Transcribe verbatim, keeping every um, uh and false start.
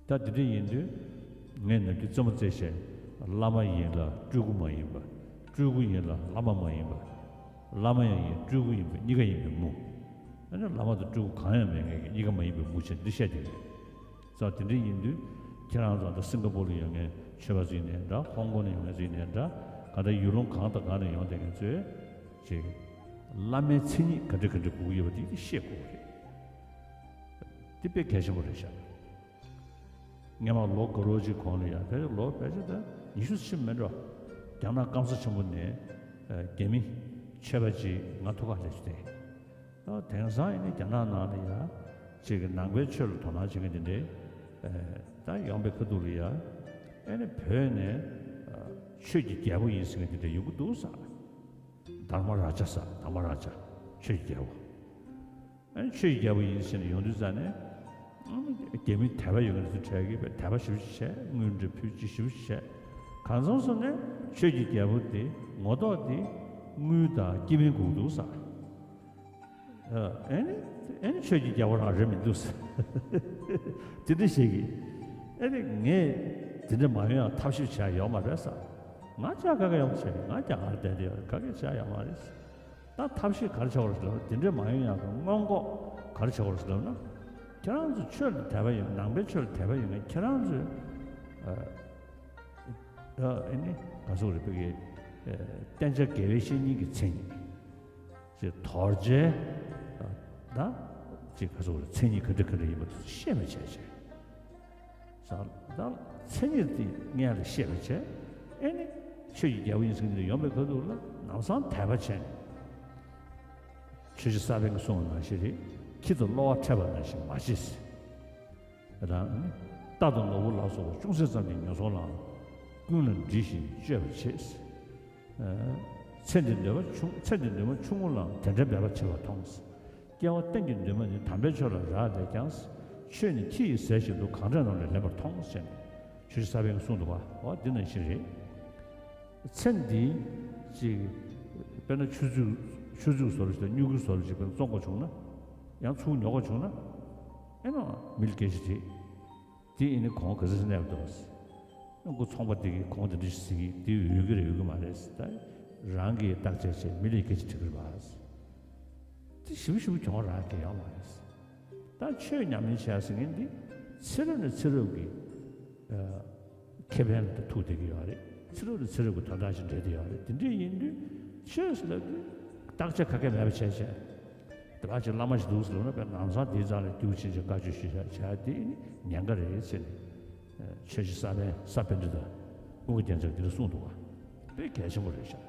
ད་དེ་འདྲ་ཡིན་དུས། ངས་ནམ་རྒྱུན་རྩེད་མོ་རྩེ་བྱས། བླ་མ་ཡིན་ལ་སྤྲུལ་སྐུ་མ་ཡིན་པ། སྤྲུལ་སྐུ་ཡིན་ལ་བླ་མ་མ་ཡིན་པ། བླ་མ་ཡང་ཡིན་སྤྲུལ་སྐུ་ཡིན་པ་གཉིས་ཀ་ཡིན་པའི་མུ། ཨ་ནི་བླ་མ་དང་སྤྲུལ་སྐུ་གང་ཡང་མེད་མཁན་གྱི་གཉིས་ཀ་མ་ཡིན་པའི་མུ་བྱས་འདི་བཤད་དེ་རེད། ཙང་དེ་འདྲ་ཡིན་དུས། ཁྱེད་རང་ཚོ་ད་སིང་ག་པོར་ལ་ཡོད་མཁན་ཆོས་པ་ཚོ་ཡིན་ནའི་འདྲ། ཧོང་ཀོང་ལ་ཡོད་མཁན་ཚོ་ཡིན་ནའི་འདྲ། ག་ད་ཡུལ་ལུང་གང་དང་གང་ནས་ཡོང་བསྡད་མཁན་ཚོས་ཅིག་བླ་མའི་མཚན་ཉིད་ག་འདྲ་ག་འདྲ་དགོས་ཀྱི་ཡོད་པ་དེ་ཤེས་དགོས་པ་རེད། འདི་དཔེ་གལ་ཆེན་པོ་རེད་ཤག་སྔོན་མ་ལོ་དགུ་རོ་གཅིག་གོང་ལ་ཡང་ཕལ་ཆེར་ལོ་ཕལ་ཆེར་ད་ཉི་ཤུ་ཕྱིན་མེད་འགྲོ། རྒྱ་ནག་སྐམ་ས་ཆེན་པོ་ནས་ཨ་རྒྱ་མི་ཆོས་པ་ཅིག་ང་ཐུག་ག་སླེབས་བྱུང་སྟེ། ད་དེང་སང་ཡིན་ནའི་རྒྱ་ནག་ནང་ལ་ཡང་ཅིག་གི་ནང་པའི་ཆོས་ལ་དོ་སྣང་བྱེད་མཁན་དེ་འདྲའི་ཨ་ད་ཡོང་པའི་ཁ་ཐུག་ལ་ཡང་ཨ་ནི་བོད་ནས་ཨ་ཆོས་ཀྱི་རྒྱལ་པོ་ཡིན་ཟེར་མཁན་དེ་འདྲ་ཡོང་གི་འདུག་ཟེར། དྷརྨ་རཱ་ཛ་ཟེར། དྷརྨ་རཱ་ཛ། ཆོས་ཀྱི་རྒྱལ་པོ། ཨ་ནི་ཆོས་ཀྱི་རྒྱལ་པོ་ཡིན་ཟེར་ནས་ཡོང་དུས་ཙ་ནས། ཨ་ནི་རྒྱ་མི་དད་པ་ཡོད་མཁན་དེ་ཚོ་གྲས་ཀྱིས་དཔེ་དད་པ་ཞེ་པོ་ཅིག་བྱས། དངུལ་འདྲ་ཕུལ་ཅིག་ཞེ་པོ་ཅིག་བྱས། གང་མཚམས་སུ་ནས་ཆོས་ཀྱི་རྒྱལ་པོ་དེ་ངོ་ཐོག་དེ་དངུལ་དང་སྐྱེ་དམན་དགོས་འདུག་ཟེར། ཨ་ནི་ཨ་ནི་ཆོས་ཀྱི་རྒྱལ་པོ་རང་རེད་མི་འདུག་ཟེར། དེ་འདྲ་ཞིག་གིས། ཨ་ནི་ངས་དེ་འདྲ་མ་ཡོང་ཡང་ཐབས་ཤེས་བྱས་ཡོད་མ་རེད་ཟེར། ང་ཅག་ག་གེ་ཡོང་བྱས་ང་རྒྱ་གར་བསྡད་དེ་ཡོད་རེད། ག་གེ་བྱས་ཡོད་མ་རེད་ཟེར། ད་ཐབས་ཤེས་ག་རེ་བྱ་དགོས་རེད་ཟེར་ལབ་ན། དེ་འདྲས་མ་ཡོང་ཡག་གི་སྔོན་འགོག་ག་རེ་བྱ་དགོས་རེད་ཟེར་ལབ་ན། ཁྱེད་རང་ཚོ་ཆོས་ལ་དད་པ་ཡོད། ནང་པའི་ཆོས་ལ་དད་པ་ཡོད་མཁན་ཁྱེད་རང་ཚོས། ཨ་ཨ་ཨ་ནི་ག་ཟེར་དགོས་རེད། བོད་ཀྱི་ཨ་བསྟེན་བྱ་དགེ་བའི་བཤེས་གཉེན་གྱི་མཚན་ཉིད་ཅེས། དོར་བྱའི་ཨ་ད་ཅེས་ག་ཟེར་དགོས་རེད། མཚན་ཉིད་ག་འདྲ་ག་འདྲ་ཡིན་པ་དེ་ཚོ་ཤེས་པ་བྱས་བྱས། ད་མཚན་ཉིད་དེ་སྔོན་ལ་ཤེས་པ་བྱས། ཨེ་ནི་ཆོས་ཀྱི་རྒྱལ་པོ་ཡིན་ཟེར་མཁན་དེ་ཡོང་པའི་ཁ་ཐུག་ལ་ལམ་སང་དད་པ་བྱས་ནས། ཆོས་རྗེ་ས་པཎ་གྱིས་གསུངས་པ་ནང་བཞིན་རེད། ཁྱི་དང་གློ་བ་འཕྲད་པ་ནང་བཞིན་མ་བྱེད་ཟེར། དང་། རྟ་དང་ནོར་བུ་ལ་སོགས་པ་ཅུང་ཟད་ཙམ་གྱིས་ཉེས་སོང་ལའང་། ཀུན་ལ་འདྲི་ཞིང་དཔྱོད་པར་བྱེད་ཟེར། ཚེ་འདིར་འདོད་པ་ཆུང་། ཚེ་འདིར་འདོད་པ་ཆུང་ངུ་ལའང་དེ་འདྲའི་འབད་པ་ཆེ་བ་མཐོང་། སྐྱེ་བ་གཏན་གྱི་འདུན་མ་ནི་དམ་པའི་ཆོས་ལ་རག་ལས་ཀྱང་། ཆོས་ནི་ཁྱི་ཡིས་ཟས་བཞིན་དུ། གང་འདྲ་རྣམས་ལས་ལེན་པར་མཐོང་ཟེར་ནས་ཆོས་རྗེ་ས་པཎ་གྱིས་གསུངས་འདུག་ག་འོ་འདི་ནང་བཞིན་རེད། ཚེ་འདི་ཅིག་དཔེར་ན་ཆུ་ཚོད་ཆུ་ཚོད་བཟོ་འདྲ་ཞིག་དང་སྨྱུ་གུ་བཟོ་འདྲ་ཞིག་དཔེར་ན་བཙོང་དགོས་བྱུང་ན། ཡང་ཚུར་ཉོ་དགོས་བྱུང་ན། ཨེ་ནོ་མི་ལ་སྐད་ཆ་དྲིས། དེ་ཡིན་ནི་གོང་ག་ཚོད་གནས་པ་འདུག་ཟེར། ཁོ་ཚོང་པ་དེ་གིས་གོང་དེ་འདྲ་ཞིག་ཟེར་གི། དེ་འོས་ཀྱི་རེད་འོས་ཀྱི་མ་རེད་ཟེར། ད་རང་གིས་བརྟག་དཔྱད་བྱས་མི་ལ་སྐད་ཆ་དྲི་གི་རེད་པ་ཟེར། དེ་ཞིབ་ཞིབ་གྱོང་རག་གི་ཡོད་མ་རེད་ཟེར། ད་ཆོས་ཉམས་ལེན་བྱས་ཟེར་མཁན་འདི་ཚེ་རབས་ནས་ཚེ་རབས་ཀྱི་ཨ་ཁེ་ཕན་ལ་ཐུག་བསྡད་ཀྱི་ཡོད་རེད། ཚེ་རབས་ནས་ཚེ་རབས་ཀྱི་དོན་དག་ཅིག་འབྲེལ་བསྡད་ཡོད་རེད། དེ་འདྲ་ཡིན་དུས་ཆོས་ཟེར་ལབ་དུས་བརྟག་དཔྱད་ག་གེ་མེད་པ་བྱས་བྱས། དེ་བ་ཅིག་བླ་མ་ཞིག་འདུག་ཟེར་ལབ་ན། དཔེ་ལམ་སང་དེའི་རྩ་ལ་རྒྱུགས་ཕྱིན་བྱས་བཀའ་ཆོས་ཞུས་བྱས་བྱས། དེ་ནི་ཉེན་ཁ་རེད་ཟེར་ནས། ཆོས་རྗེ་ས་པཎ་ས་པཎྜི་ཏ་ཀུན་དགའ་རྒྱལ་མཚན་གྱིས་འདི་འདྲ་གསུངས་འདུག་ག་དཔེ་གལ་ཆེན་པོ་རེད་ཤག